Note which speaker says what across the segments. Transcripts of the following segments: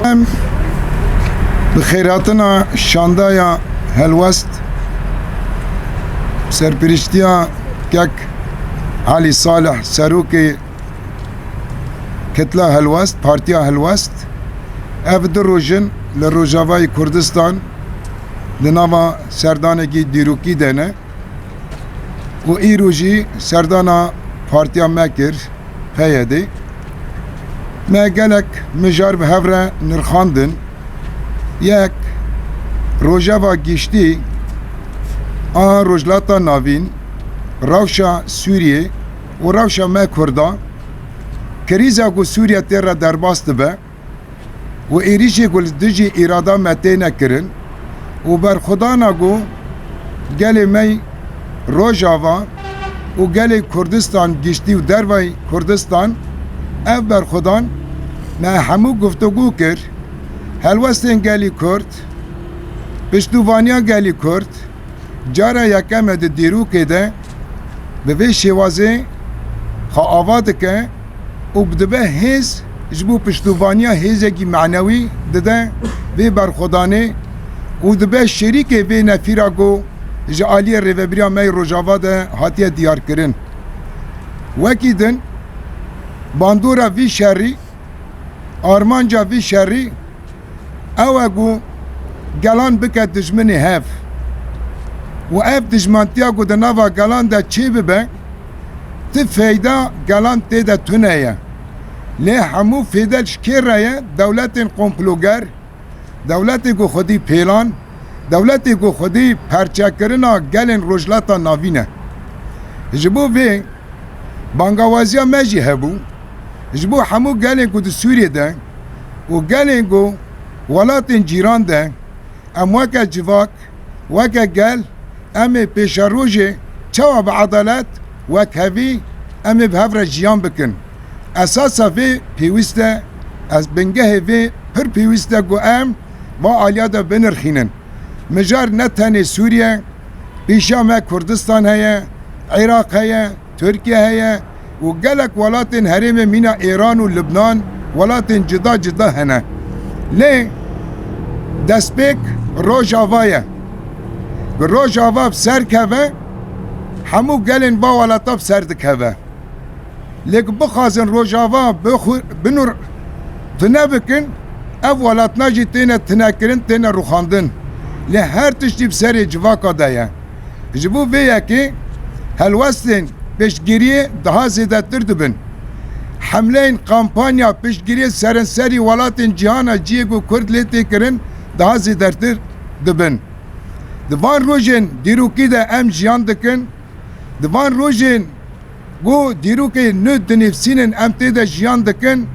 Speaker 1: Em bi xêrhatina şandaya helwest serpiriştiya kek Elî Salih serokê Kitla Helwest, Partiya Helwest ev du roj in li Rojavayê Kurdistan di nava serdanekî dîrokî de ne û îro jî serdana partiya me kir PYD. Me gelek mijar bi hev re nirxandin. Yek, rojeva giştî a Rojhilata Navîn, rewşa Sûriyê û rewşa me Kurda, krîza ku Sûriye tê re derbas dibe û êrîşê ku li dijî îrada me têne kirin û berxwedana ku gelê me Rojava û gelê Kurdistan giştî û dervayî Kurdistan ev berxwedan me hemû guftûgû kir, helwestên gelî Kurd, piştûvaniya gelî Kurd cara yekem e di dîrokê de bi vê şêwazê xwe ava dike û dibe hêz ji bo piştûvaniya hêzekî menewî dide vê berxwedanê û dibe şerîkê vê nefîra ku ji aliyê rêvebiriya me yê Rojava de hatiye diyarkirin. Wekî din bandora vî şerî, armanca vî şerî ew e ku gelan bike dijminê hev û ev dijmantiya ku di nava gelan de çêbibe ti feyda gelan tê de tune ye. Lê hemû fêde ji kê re ye? Dewletên komploger, dewletê ku xwedî pêlan, dewletê ku xwedî perçekirina gelên Rojhilata Navîn e. Ji bo vê bangawaziya me jî hebû ji bo hemû gelên ku di Sûriyê de û gelên ku welatên cîran de em weke civak, weke gel em ê pêşerojê çawa bi edalet, wekhevî em ê bi hev re jiyan bikin. Esasa vê pêwîst e, ez bingehê vê pir pêwîst e ku em va aliya de binirxînin. Mijar ne tenê Sûriye, pêşiya me Kurdistan heye, Iraq heye, Tirkiye heye û gelek welatên herêmê mîna Îran û Libnan welatên cida cida hene. Lê destpêk Rojava ye. Bi Rojava bi ser keve hemû gelên va welata bi ser dikeve. Lê ku bixwazin Rojava binûr tune bikin ev welatna jî têne tinekirin têne rûxandin. Lê her tiştî bi serê civaka de ye. Ji bo vê yekê helwestên piştgiriyê daha zêdetir dibin. Hemleyên kampanya piştgiriyê serenserî welatên cîhana cihê ku Kurd lê tê kirin daha zêdetir dibin. Di van rojên dîrokî de em jiyan dikin, di van rojên ku dîrokê nû dinivîsînin em tê de jiyan dikin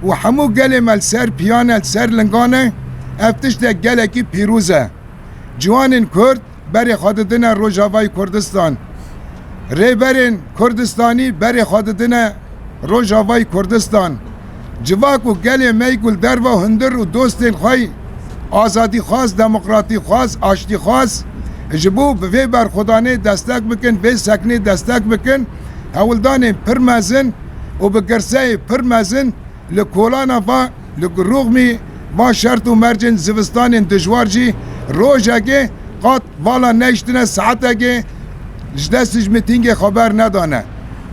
Speaker 1: û hemû gelê me li ser piyan e, li ser lingan e, ev tiştek gelekî pîroz e. Ciwanên Kurd berê xwe didine Rojavayê Kurdistan. Rêberên Kurdistanî berê xwe didine Rojavayê Kurdistan. Civak û gelê me ku li derve hundir û dostên xwe azadîxwaz, demokratîxwaz, aştîxwaz ji bo bi vê berxwedanê destek bikin, vê seknê destek bikin, hewldanên pir mezin û bi girseyê pir mezin Li kolana va li ruxmî va şert û mercên zivistanên dijwar jî rojekê qat vala nehiştine saetekê ji dest ji mitîngê xeber nedane.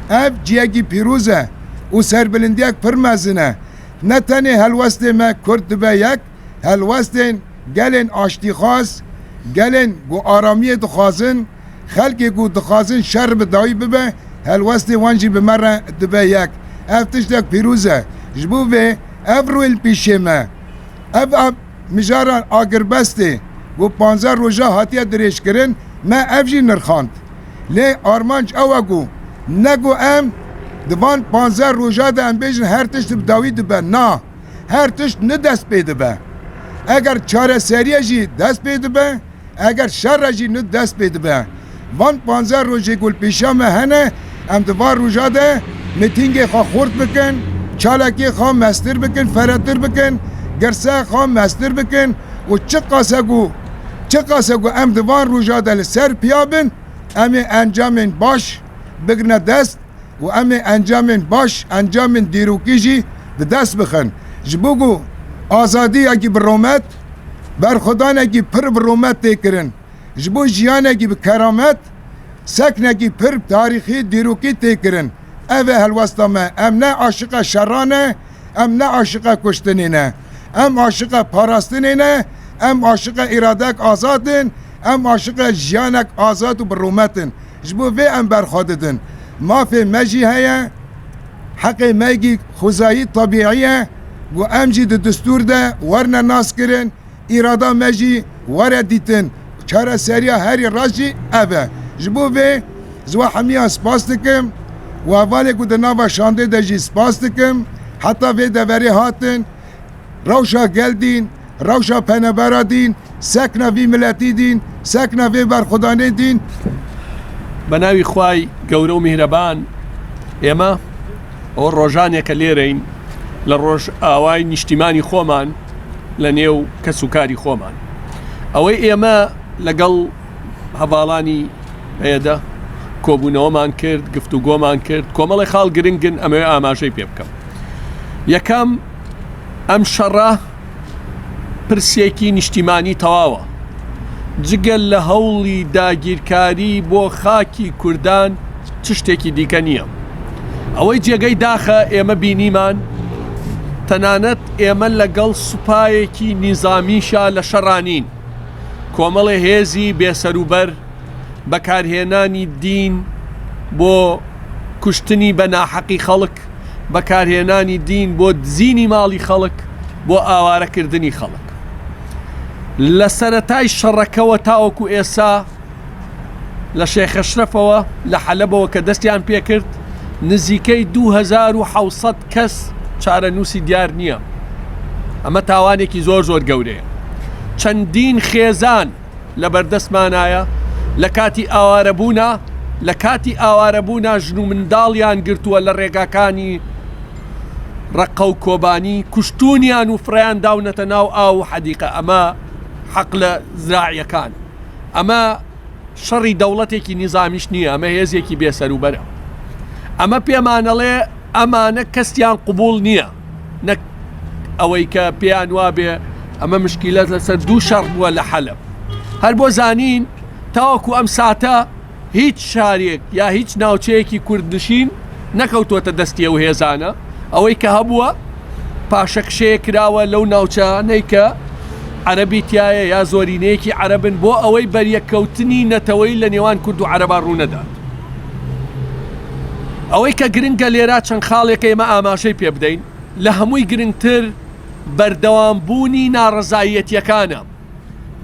Speaker 1: Ev ciyekî pîroz e û serbilindiyek pir mezin e. Ne tenê helwestê me Kurd dibe yek, helwestên gelên aştîxwaz, gelên ku aramiyê dixwazin, Xelkê ku dixwazin şer bi dawî bibe, helwestê wan jî bi me re dibe yek. Ev tiştek pîroz e. Ji bo vê ev rûyê li pîşê me. Ev mijara agirbestê ku panzdeh roja hatiye dirêjkirin, me ev jî nirxand. Lê armanc ew e ku ne ku em di van panzdeh roja de em bêjin her tişt bi dawî dibe, na. Her tişt ni dest pê dibe. Eger çareseriye jî dest pê dibe, Eger şer re jî nû dest pê dibe. Van panzdeh rojê ku li pêşiya me hene, em di van roja de mitîngê xwe xurt bikin, çalakiyê xwe mestir bikin, feretir bikin, girseya xwe mestir bikin û çiqase ku çiqase ku em di van roja de li ser piya bin, em ê encamên baş bigirine dest û em ê encamên baş, encamên dîrokî jî bi dest bixin. Ji bo ku Azadiyekî bi rûmet, berxwedanekî pir bi rûmet tê kirin. Ji bo jiyanekî bi keramet, seknekî pir tarîxî, dîrokî tê kirin. Ev e helwesta me. Em ne aşiqe şeran e, em ne aşiqe kuştinê ne. Em aşiqe parastinê ne, em aşiqe îradek azad in, em aşiqe jiyanek azad û bi rûmet in. Ji bo vê em berxwe didin. Mafê me jî heye, heqê me jî xwezayî tebîî ye ku em jî di destûr de werine naskirin, îrada me jî were dîtin. Çareseriya herî rast jî ev e. Ji bo vê ji we hemiyan spas dikim û hevalê ku di nava şandê de jî spas dikim. Heta vê deverê hatin, rewşa gel dîn, rewşa penebera dîn, sekna vî miletî dîn, sekna vê berxwedanê dîn.
Speaker 2: بە ناوی خوای گەورە و میهرەبان ئێمە ئەوە ڕۆژانێکە لێرەین لە ڕۆژئاوای نیشتیمانی خۆمان لە نێو کەس و کاری خۆمان ئەوەی ئێمە لەگەڵ هەڤاڵانی پەیەدە کۆبوونەوەمان کرد گفتوگۆمان کرد کۆمەڵی خاڵ گرنگن ئەمەوێ ئاماژەی پێ بکەم یەکەم ئەم شەڕە پرسێکی نیشتیمانی تەواوە جگە لە هەوڵی داگیرکاری بۆ خاکی کوردان چ شتێکی دیکە نییە. ئەوەی جێگەی داخە ئێمە بینیمان تەنانەت ئێمە لەگەڵ سوپایەکی نیزامیشا لە شەڕا نین. کۆمەڵێ هێزی بێسەروبەر، بەکارهێنانی دین بۆ کوشتنی بە ناحەقی خەڵک، بەکارهێنانی دین بۆ دزینی ماڵی خەڵک، بۆ ئاوارەکردنی خەڵک. لە سەرەتای شەڕەکەوە تاوەکو ئێستا لە شێخەشرەفەوە لە حەلەبەوە کە دەستیان پێکرد نزیکەی 2700 کەس چارەنووسی دیار نییە. ئەمە تاوانێکی زۆر زۆر گەورەیە. چەندین خێزان لە بەردەستمانایە لە کاتی ئاوارەبوونا لە کاتی ئاوارەبوونا ژن و منداڵیان گرتووە لە ڕێگاکانی ڕەققە و کۆبانی کوشتونیان و فڕێیان داونەتە ناو ئاو و حەدیقە ئەمە حەقلە زراعیەکان ئەمە شەڕی دەوڵەتێکی نیزامیش نییە ئەمە هێزێکی بێسەروبەرە ئەمە پێمانەڵێ ئەمانە کەسیان قبول نییە نەک ئەوەی کە پێیان وابێ ئەمە مشکیلە لەسەر دوو شەڕ بووە لە حەلەب هەر بۆ زانین تاوەکو ئەم ساتە هیچ شارێک یا هیچ ناوچەیەکی کوردنشین نەکەوتووەتە دەستی ئەو هێزانە، ئەوەی کە هەبووە پاشەکشەیەک کراوە لەو ناوچانەی کە عەرەبی تایە یا زۆرینەیەکی عەرەبن بۆ ئەوەی بەریەککەوتنی نەتەوەیی لە نێوان کورد و عەرەبا ڕوونەدات. ئەوەی کە گرنگە لێرە چەند خاڵێکە ئێمە ئاماژەی پێ بدەین، لە هەمووی گرنگتر بەردەوامبوونی ناڕەزاییەتییەکانە.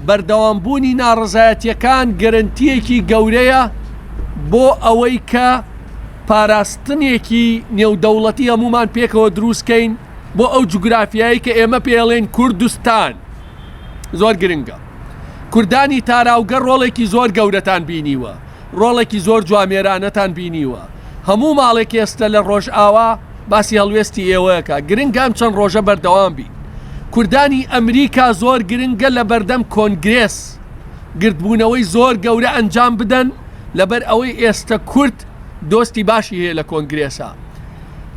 Speaker 2: بەردەوامبوونی ناڕەزایەتییەکان گەرەنتییەکی گەورەیە بۆ ئەوەی کە پاراستنێکی نێودەوڵەتی هەموومان پێکەوە دروستکەین بۆ ئەو جوگرافیایی کە ئێمە پێڵێن کوردستان زۆر گرنگە کوردانی تاراوگە ڕۆڵێکی زۆر گەورەتان بینیوە ڕۆڵێکی زۆر جوامێرانەتان بینیوە هەموو ماڵێک ئێستە لە ڕۆژئاوا باسی هەڵوێستی ئێوەکە گرنگە ئەم چەند ڕۆژە بەردەوام بین کوردانی ئەمریکا زۆر گرنگە لە بەردەم کۆنگرێس گردبوونەوەی زۆر گەورە ئەنجام بدەن لەبەر ئەوەی ئێستە کورد دۆستی باشی هەیە لە کۆنگرێسا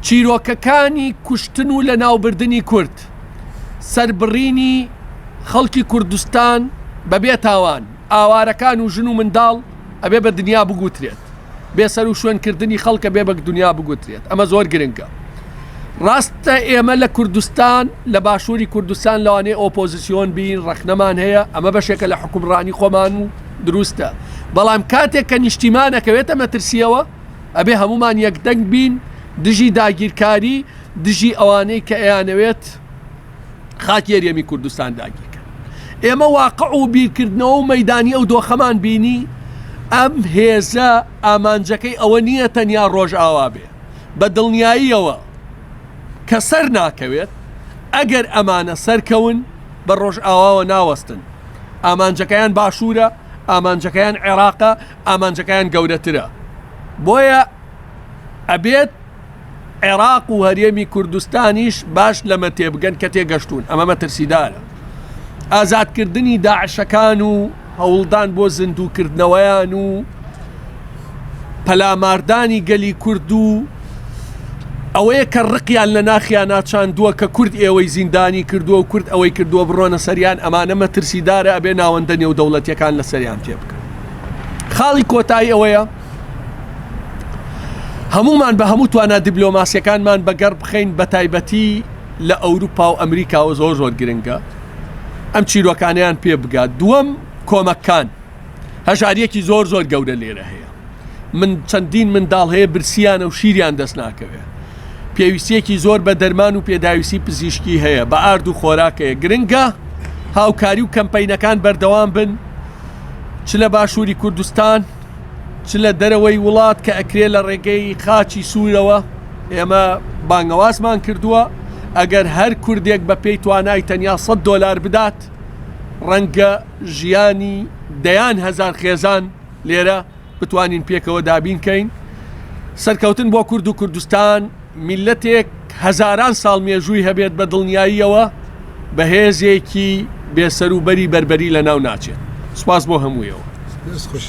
Speaker 2: چیرۆکەکانی کوشتن و لەناوبردنی کورد سەربڕینی خەڵکی کوردستان بەبێ تاوان ئاوارەکان و ژن و منداڵ ئەبێ بە دنیا بگوترێت. بێ سەر و شوێن کردنی خەڵکە بێ بە دنیا بگوترێت ئەمە زۆر گرنگە. ڕاستە ئێمە لە کوردستان لە باشووری کوردستان لەوانەیە ئۆپۆزیسیۆن بین ڕەخنەمان هەیە ئەمە بەشێکە لە حکومڕانی خۆمان و دروستە بەڵام کاتێک کە نیشتیمان ئەکەوێتە مەترسیەوە ئەبێ هەمومان یەکدەنگ بین دژی داگیرکاری دژی ئەوانەی کە ئەیانەوێت خاکی هەرێمی کوردستان داگیرکەن. ئێمە واقع و بیرکردنەوە و مەیدانی ئەو دۆخەمان بینی، ئەم هێزە ئامانجەکەی ئەوە نییە تەنیا ڕۆژئاوا بێ، بە دڵنیاییەوە کە سەر ناکەوێت، ئەگەر ئەمانە سەرکەون بە ڕۆژئاواوە ناوەستن، ئامانجەکەیان باشوورە، ئامانجەکەیان عێراقە، ئامانجەکەیان گەورەترە، بۆیە ئەبێت عێراق و هەرێمی کوردستانیش باش لەمە تێبگەن کە تێگەشتوون ئەمە مەترسیدارە. ئازادکردنی داعشەکان و هەوڵدان بۆ زیندووکردنەوەیان و پەلاماردانی گەلی کورد و. ئەوەیە کە ڕقیان لە ناخیانا چاندووە کە کورد ئێوەی زیندانی کردووە و کورد ئەوەی کردووە بڕۆنە سەریان ئەمانە مەترسیدارە ئەبێ ناوەندە نێودەوڵەتیەکان لەسەریان تێبکەن. خاڵی کۆتایی ئەوەیە هەمومان بە هەموو توانا دیبلۆماسیەکانمان بەگەڕ بخەین بە تایبەتی لە ئەوروپا و ئەمریکاوە زۆر زۆر گرنگە ئەم چیرۆکانیان پێ بگات دووەم کۆمەکان هەژاریەکی زۆر زۆر گەورە لێرە هەیە من چەندین منداڵ هەیە برسیانە و شیریان دەست ناکەوێ پێویستیەکی زۆر بە دەرمان و پێداویستی پزیشکی هەیە بە ئارد و خۆراک هەیە گرنگە هاوکاری و کەمپەینەکان بەردەوام بن چ لە باشووری کوردستان چ لە دەرەوەی وڵات کە ئەکرێ لە ڕێگەی خاچی سوورەوە ئێمە بانگەوازمان کردووە ئەگەر هەر کوردێک بە پێی توانای تەنیا 100 دۆلار بدات ڕەنگە ژیانی دەیان هەزار خێزان لێرە بتوانین پێکەوە دابین کەین. سەرکەوتن بۆ کورد و کوردستان، میللەتێک هەزاران ساڵ مێژووی هەبێت بە دڵنیاییەوە بە هێزێکی بێ سەروبەری بەربەری لەناو ناچێت. سوپاس بۆ هەموویەوە.
Speaker 1: دەست خوش.